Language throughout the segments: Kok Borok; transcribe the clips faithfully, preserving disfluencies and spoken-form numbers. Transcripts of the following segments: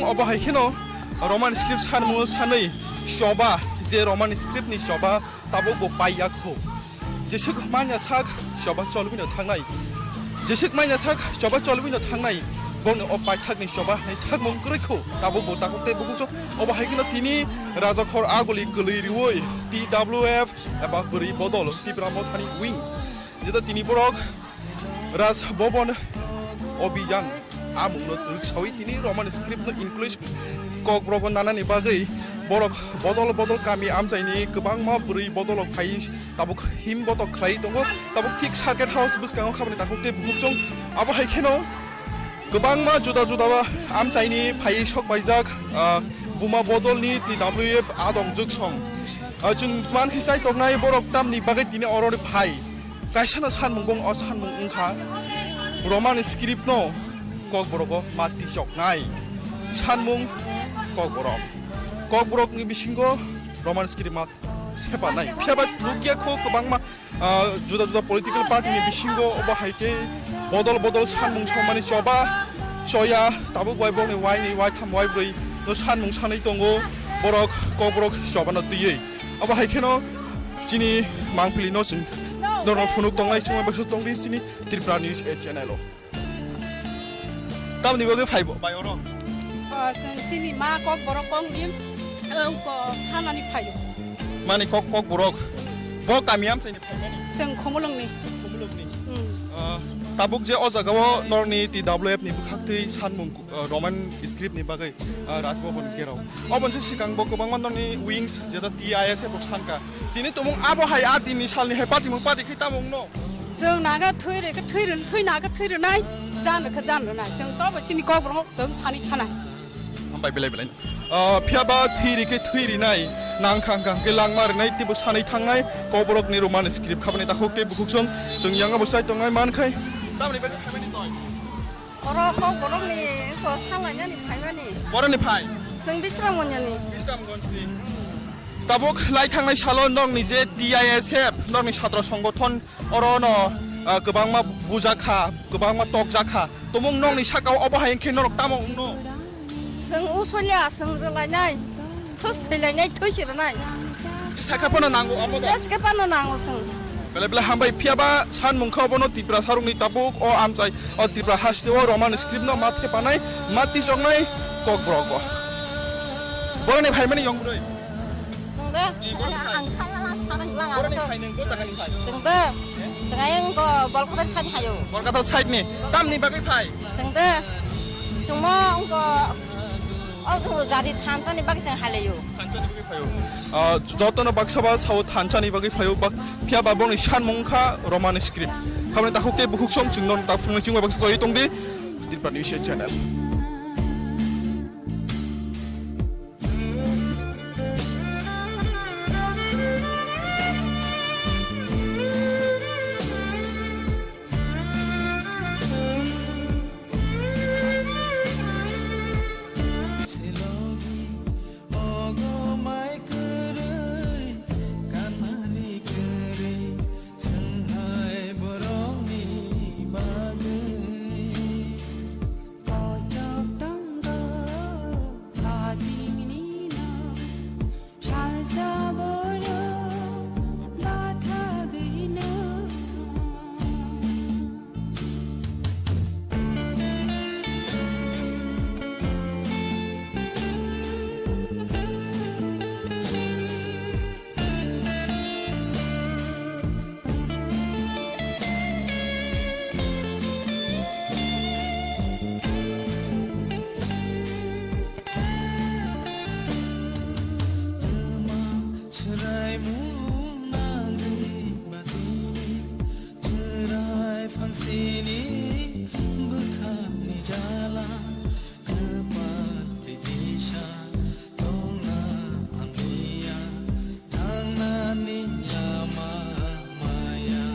Obo hai kheno Roman script sanmung sanwi choba, je Roman script ni choba tabuk bo paiya kho. Jeswk manya sak choba cholwino thangnai. Jeswk manya sak choba cholwino thangnai. Bongni o paithakni choba hai thakmung kwrwi kho. Tabuk bo takhuk tei bukhuk chok. Obo hai kheno tini Rajakhor aguli kwlwi riwi T W F eba bwrwi bodol Tipra Mothani Wings. Jeta tini borok Raj Bhavan Abhiyan amungno rwksawi tini Roman script no English kokborok nanani bagwi borok bodol bodol kami amchaini kwbangma bwrwi bodol phai tabuk him botok khlai tongo, tabuk thik Circuit House bwskango khabani takhuk tei bukhuk chong abo hai kheno kwbangma juda juda amchaini phai sok paijak, ah, buma bodolni T W F adong juksong. Ah, chwng man khe chai tongnai borok tamni bagwi tini oro phai. Kaisa no sanmung bong o sanmung wngkha Roman script no kokborogo ma tisoknai. Sanmung kokborok. Kokborokni bisingo Roman script ma sepanai. Phiya ba nukya kho kwbangma, ah, juda juda political party ni bisingo obo hai khe bodol bodol sanmung somani choba choya tabuk bai bongni waini waitham waibrwi no sanmung sanwi tongo borok kokborok choba no twiwi. Abo hai kheno chini mangpili no chwng norok phunuk tongnai chwng baksa tongdi chini Tripura News eight channel o. Tamni bagwi phaibo bai oro? Ah, chwng chini ma kokborok kongni, wngko sanani phaio. Mani kok, kokborok. Bo kami amchaini phaimani? Chwng Khumulwngni. Khumulwngni. Hmm. Ah, tabuk je o jagao norni T W F ni bwkhaktwi sanmung, ah, Roman script ni bagwi, ah, Raj Bhavan gerao. Oboni se sikang bo kwbangma norni wings jeta T I S F rok sanka. Tini tumung abo hai a dinni salni hai patimung pati khe tamung no. Chwng naga thwi rwkhe thwi rw-, thwi naga thwi rwnai, jan rwkhe jan rwnai. Chwng tobo chini kokborok chwng sani khanai. Hambai belai belai. Ah, phiya ba thwi rwkhe thwi rwnai, nang khang khang khe langma rwnai, teibo sanai thangnai, kokborokni Roman script khabani takhuk tei bukhuk song, chwng yang abo chai tongnai man khai. Tamni bagwi phaimani toi? Oro kokborokni ko salainani phaimani. Boroni phai? Chwng Bisramgonyani. Bisramgonjni. Tabuk lai thangnai salo nokni je T I S F, nokni satro songothon oro no, ah, kwbangma bujakha, kwbangma tokjakha. Tumung nokni sakao obo hai khe norok tamo wngno? Chwng usolya, chwng rwlainai, thus thwilainai, thwi si rwnai. Sakha phano nango omo da? Jeske phano nango chwng. Belai belai hambai phiya ba sanmung kha obono Tripura sarokni tabuk o amchai o Tripura haste o Roman script no ma thepanai, ma tisoknai kokborok o. Boroni phaimani yong bwrwi. Chwng de, ang sana sana lang. Boroni phai nang bo jagani phai. Chwng de, chwng ayang ko Kolkata side hayo. Kolkata side ni. Tamni bagwi phai? Chwng de, chwngmo ang ko o jadi thansa ni bagwi chwng halayo. Thansa ni bagwi phaio. Ah, jotono baksa ba sao thansa ni bagwi phaio. Bak-, phiya ba bongni sanmung kha Roman script. Khamani takhuk tei bukhuk song chwng non ta phunukni chwng baksa soi tongdi. Tripura News Channel. Kochok tongo, hajimni no, salsa boro, bathagwi no. Chwrai mung nangwi batini, chwrai phansini bwkhakni jala. Kwpal twi disa tongna hamya, thangnani lama maya.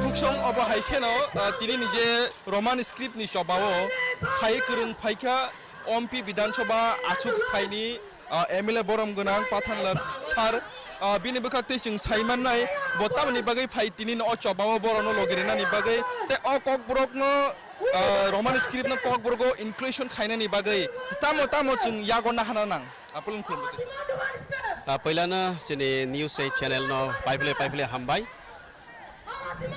Buksong obo hai kheno, ah, tini ni je Roman script ni chobao phai kwrwng phaikha M P Bidhan Sabha achuk thaini, ah, M L A borom gwnang Pathanlal sir, ah, bini bwkhak twi chwng sai mannai, bo tamoni bagwi phai tini no o chobao borokno logi rwnani bagwi, tei o kokborokno Ah, Roman script no Kokborok o inclusion khainani bagwi tamo tamo chwng yago nahana nang? Apolon khulumbo tei. Ah, pailano chini news ei channel no paiphle paiphle hambai.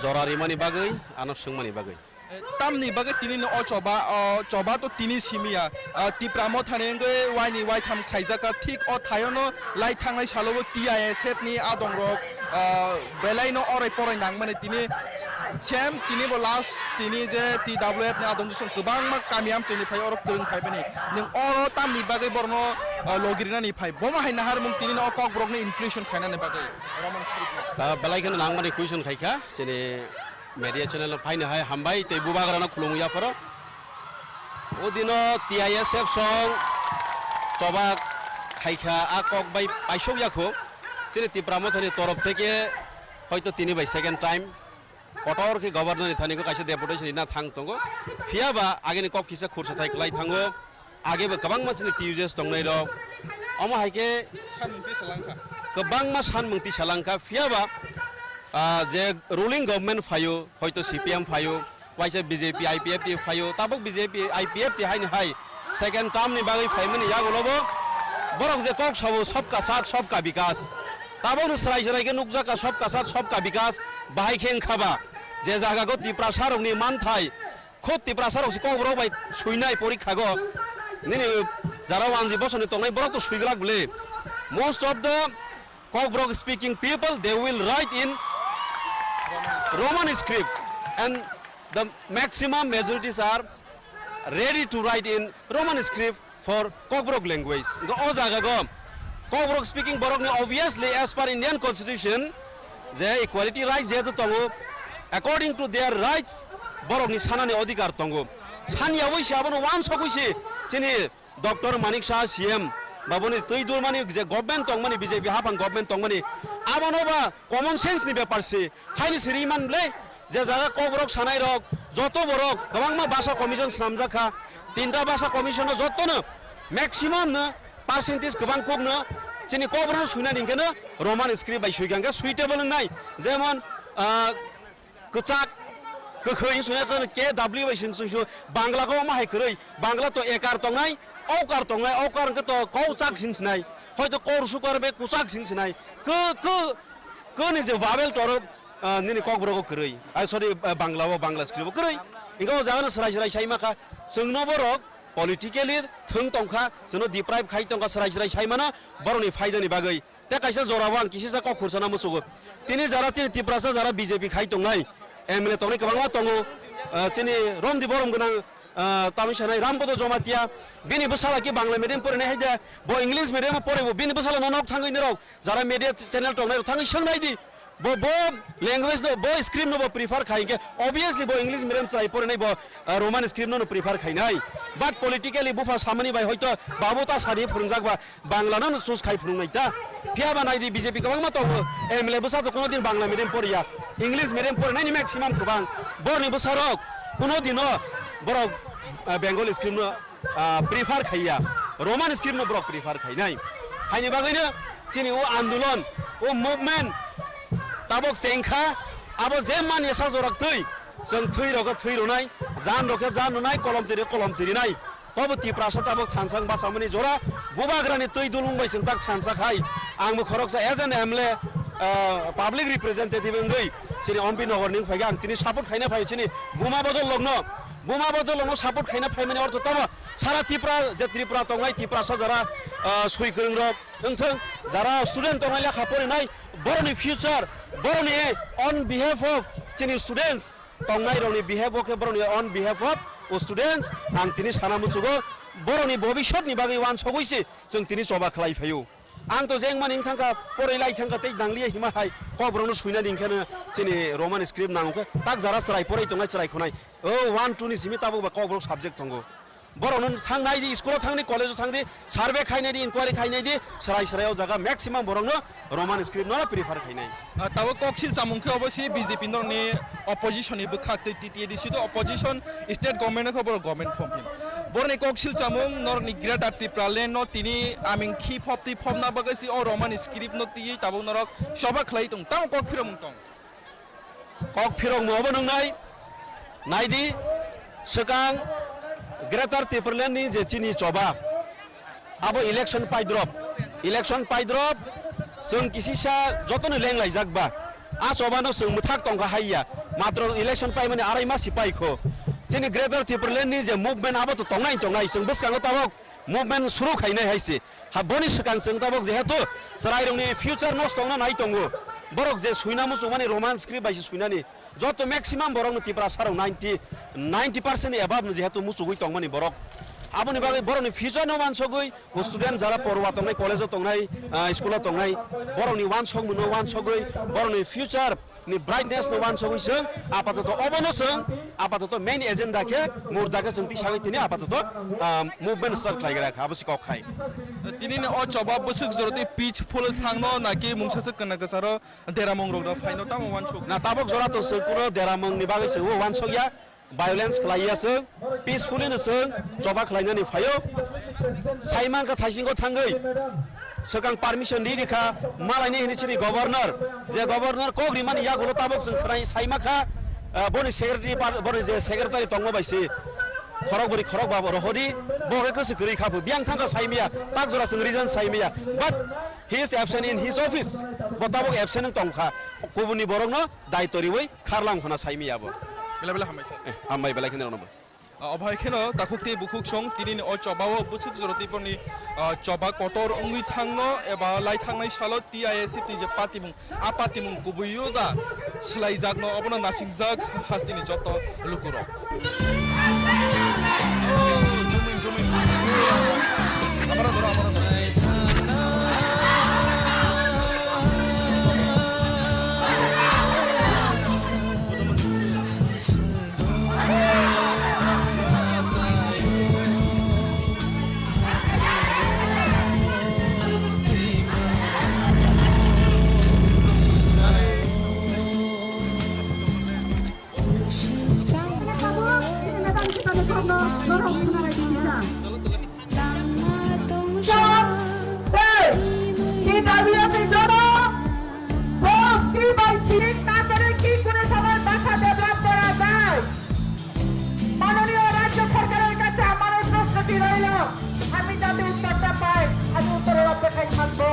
Jora rimani bagwi, ano swngmani bagwi. Eh, tamni bagwi tini no o choba, o choba to tini simiya. Ah, Tipra Mothani wngwi waini waitham khaijaka, thik o thaiono lai thangnai salo bo T I S F ni adongrok, ah, belai no orai porai nangmani tini sem tini bo last tini je T W F ni adong jisung kwbangma kami amchaini phai oro kwrwng phaimani. Nwng oro tamni bagwi borno, ah, logirinani phai. Bomo hai naharmung tini no o Kokborok ni inclusion khainani bagwi Roman script no. Ah, belai kheno nangmani question khaikha, chini media channel no phaini hai hambai tei bubagrano khulumwi yapharo. O dino T I S F song choba khaikha, a kok bai paisok yakho. Chini Tipra Mothani torof theke hoito tini bai second time kotor khe governor ni thani kaisa deputation rina thang tongo. Phiya ba agini kok kisa khursa thai kwlai thango. Age bo kwbangma chini T U Js tongnai rok. Omo hai khe sanmung twi salangkha. Kwbangma sanmung twi salangkha. Phiya ba, ah, je ruling government phaio, hoito C P M phaio, waisa B J P I P F T phaio, tabuk B J P I P F T haini hai second term ni bagwi phaimani yagulo bo borok je kok sabo sabka saath sabka bikas. Tabukno srai srai khe nukjakha sabka saath sabka bikas bahai khe wngkha ba je jaga go Tiprasa rokni manthai khud Tiprasa rok se Kokborok bai suinai porikha go. Nini jara wanji bosoni tongnai borok to suiglak bwle. Most of the Kokborok speaking people, they will write in Roman script, and the maximum majorities are ready to write in Roman script for Kokborok language. Hwnkhe o jaga go Kokborok speaking borok ni obviously as per Indian constitution je equality rights jehetu tongo, according to their rights borok ni sanani odhikar tongo. Sani yawi se abono wansokwi se chini Doctor Manik Saha C M ba boni twi dulmani je government tongmani, B J P haphang government tongmani, abono ba common sense ni bepar se. Haini siri man ble, je jaga Kokborok sanai rok, joto borok kwbangma basa commission swnamjak kha, tinta basa commission no joto no maximum no percentage kwbang kok no chini Kokborok no suinani hwnkhe no Roman script bai suikha hwnkhe suitable wngnai, jemon, ah, kwchak, kwkhwi swngya kheno K W bai swng swng swng, Bangla khe omo hai kwrwi, Bangla to ekar tongnai, okar tongnai, okar hwnkhe to kau chak sing sinai, hoito kau rusukar be kwchak sing sinai, kw, kw, kw ni je vowel torok, ah, nini Kokborok o kwrwi, ah, sorry, ah, Bangla o, Bangla script o kwrwi, hwnkhe o jaga no swrai swrai sai ma kha, chwng no borok politically thwng tong kha, chwng no deprive khai tong kha, swrai swrai sai mano, borok ni phaida ni bagwi. Tei kaisa jora o ang kisisa kok khursa na muchugo. Tini jara chini Tiprasa jara B J P khai tongnai, M L A tongnai kwbangma tongo. Ah, chini romdi borom gwnang, ah, tamni sanai Rambodo Jomatia. Bini bwsala ki Bangla medium porinai hai de, bo English medium o poribo. Bini bwsala no nok thangwi norok jara media channel tongnai rok thangwi swngnai di. Bo, bo language no, bo script no bo prefer khai hwnkhe obviously bo English medium chwrai porinai bo, ah, Roman script no no prefer khainai. But politically bupha samani bai hoito babu ta sadi phwrwngjak ba Bangla no choose khai phunuknai ta. Phiya ba nai di B J P kwbangma tongo, M L A bwsa to kuno din Bangla medium poriya, English medium porinaini maximum kwbang. Borni bwsarok kuno dino borok, ah, Bengali script no, ah, prefer khaiya, Roman script no borok prefer khainai. Haini bagwino chini o andolon, o movement tabok chengkha, abo je man yasa jorak twi, chwng thwi rokhe thwi rwnai, jan rokhe jan rwnai, kolom twi rokhe kolom twi rwnai. Tobo Tiprasa tabok thansa wng bachamani jora, bubagrani twi dulung bai chwng tak thansa khai. Ang bo khoroksa as an M L A, ah, public representative wngwi chini Ompi Nogor ni wngphai khe ang tini support khaina phai chini Buma Bodol rokno. Buma Bodol rokno support khaina phaimani ortho tamo sara Tripura je Tripura tongnai Tiprasa jara, ah, sui kwrwng rok wngthwng, jara student tongnai lekha porinai boroni future, boroni on behalf of chini students, tongnai rokni behalf o khe borokni on behalf of students ang tini sana muchugo, borokni bobiswt ni bagwi wansogwi se chwng tini choba khlai phaio. Ang to jeng mani wng thangkha, poroi lai thangkha tei nangliya hima hai kok borokno suinani hwnkhe no chini Roman script nango khe tak jara chwrai poroi tongnai chwrai khonai o one two ni simi tabuk ba kok borok subject tongo. Borokno thang nai di, school o thang di, college o thang di, survey khai nai di, inquiry khai nai di, serai serai o jaga maximum borokno Roman script no prefer khai nai. Ah, tabuk koksil chamung khe obo si B J P norokni opposition ni bwkhak tei T T A D C do opposition, state government no khe borok government form phin. Borokni koksil chamung norokni Greater Tripura land no tini aming khi phop twi phopna bagwi si o Roman script no twiwi tabuk norok choba khlai tong, tamo kok phiromung tong. Kok phirokmo obo nwngnai. Naidi, Swkang Greater Tipraland ni je chini choba, abo election paidrop, election paidrop, chwng kisisa jotoni lenglaijak ba, a choba no chwng mwthak tongkha haiya, matro election paimani arai masi paikho. Chini Greater Tipraland ni je movement abo to tongnai tongnai, chwng bwskango tabok movement suru khainai hai se. Ha, boni swkang chwng tabok jehetu chwrairokni future nosto wngna nai tongo. Borok je suina muchungmani Roman script bai se suinani. Joto maximum borokno Tiprasarok ninety, ninety percent ni above no jehetu muchugwi tongmani borok. Aboni bagwi borokni future no wansogwi, student jara porwa tongnai, college o tongnai, ah, school o tongnai, borokni wansokmung no wansogwi, borokni future ni brightness no wansogwi chwng apatoto obono chwng apatoto main agenda khe murda khe chwng tisagwi tini apatoto, ah, movement start khlaigra kha, abo se kok khai. Tini ni o choba bwswk joroti peaceful thangno naki mungsa se kwna kwcharo deramung rok da phaino tamo wansuk. Na tabok jora to chwng kuno deramung ni bagwi chwng wansok ya. Violence khlaiya chwng, peacefully no chwng choba khlainani phaio. Saimang kha thaisingo thangwi swkang permission ri rikha, malaini hini chini governor, je governor kok rimani yagulo tabok chwng khwnai saima kha, ah, boni secretary par-, boni je secretary tongma bai se khorok bwrwi khorok ba rohori, bo khe kwswk kwrwi kha phu, biyang thangkha saimiya, tak jora chwng reason saimiya, but he is absent in his office, bo tabok absent wng tongkha, kubuni borokno daitw riwi kharlam khwna saimiya bo. Bela bela hambai sir. Eh, hambai belai kheno rwno bo. Ah, obo hai kheno takhuk tei bukhuk song tini ni o choba o bwswk jora tei borni, ah, choba kotor wngwi thangno eba lai thangnai salo T I S F ni je patimung, a patimung kubui o da swlaijakno obono nasingjak hasteni joto lukurok. Amara doro, amara doro. Sab, hey, ki dabi apni jono, bos ki bai sirik na kore ki kune samay bhasha develop kora jai? মাননীয় রাজ্য সরকারের কাছে আমার এই প্রশ্নটি রইল, আমি যাতে উত্তরটা পাই, আমি উত্তরের অপেক্ষায় থাকবো।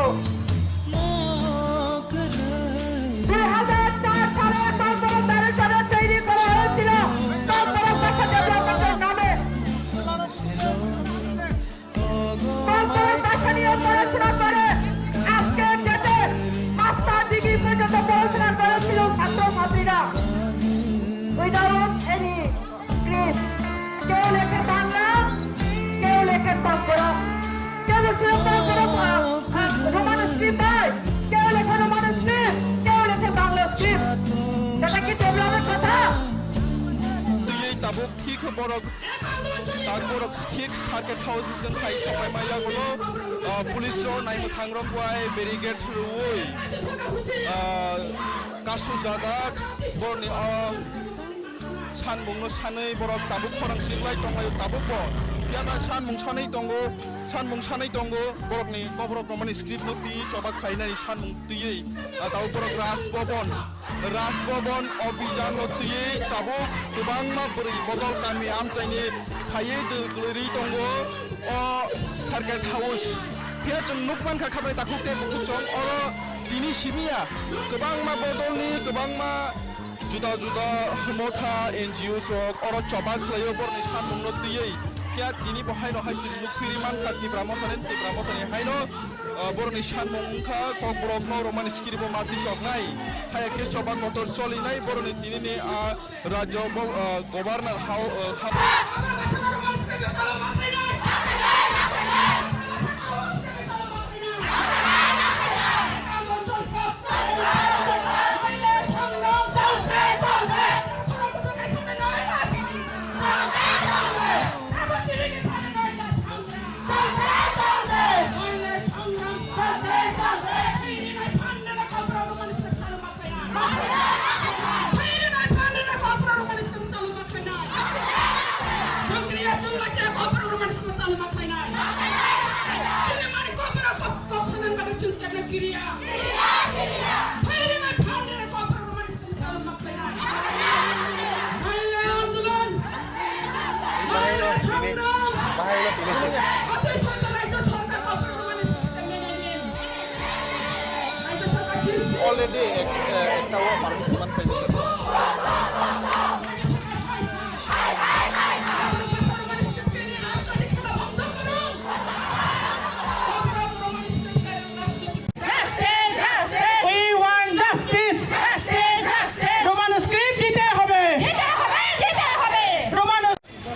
দুই হাজার চার সালে কর্পোরেট ডাইরেক্টরেট তৈরি করা হয়েছিল, কর্পোরেট ভাষা ডেভেলপমেন্টের নামে। কর্পোরেট ভাষা নিয়ে পড়াশোনা করে আজকে ডেটে মাস্টার ডিগ্রি পর্যন্ত পড়াশোনা করেছিল ছাত্রছাত্রীরা। Without any script, কেউ লেখে বাংলা, কেউ লেখে ককবরক, কেউ লেখে ককবরক, আহ, আহ, রোমান স্ক্রিপ্ট হয়, কেউ লেখে রোমান স্ক্রিপ্ট, কেউ লেখে বাংলা স্ক্রিপ্ট। এটা কি ডেভেলপের কথা? Twi tabuk thik borok, tak borok thik circuit house bwskango khai sopai ma yagulo, ah, police rok naimwthang rok bai barricade rwui, ah, kasu jajak borokni o sanmung no sanwi borok tabuk khorang chiklai tonglai tabuk bo. Phiya ba sanmung sanwi tongo, sanmung sanwi tongo borokni kokrok romani script no twi choba khlainani sanmung twiwi, ah, tabuk borok Raj Bhavan. Raj Bhavan Abhijan no twiwi tabuk kwbangma bwrwi bodol kami amchaini phaiwi dwlwi tongo o circuit house. Phiya chwng nuk mankha khabai takhuk tei bukhuk chwng oro tini simiya kwbangma bodolni kwbangma juda juda motha N G O rok oro choba khlaio borokni sanmung no twiwi. Phiya tini bo haino hai chwng nuk phiri mankha Tipra mothani, Tipra mothani haino. Ah, borokni sanmung wngkha kokborokno romani script bo ma tisoknai. Haya khe choba kotor cholinai borokni tinini, ah, rajyo go-, ah, governor hao, ah, ha- Already ek-, eh, ekta o manwi se man paijak.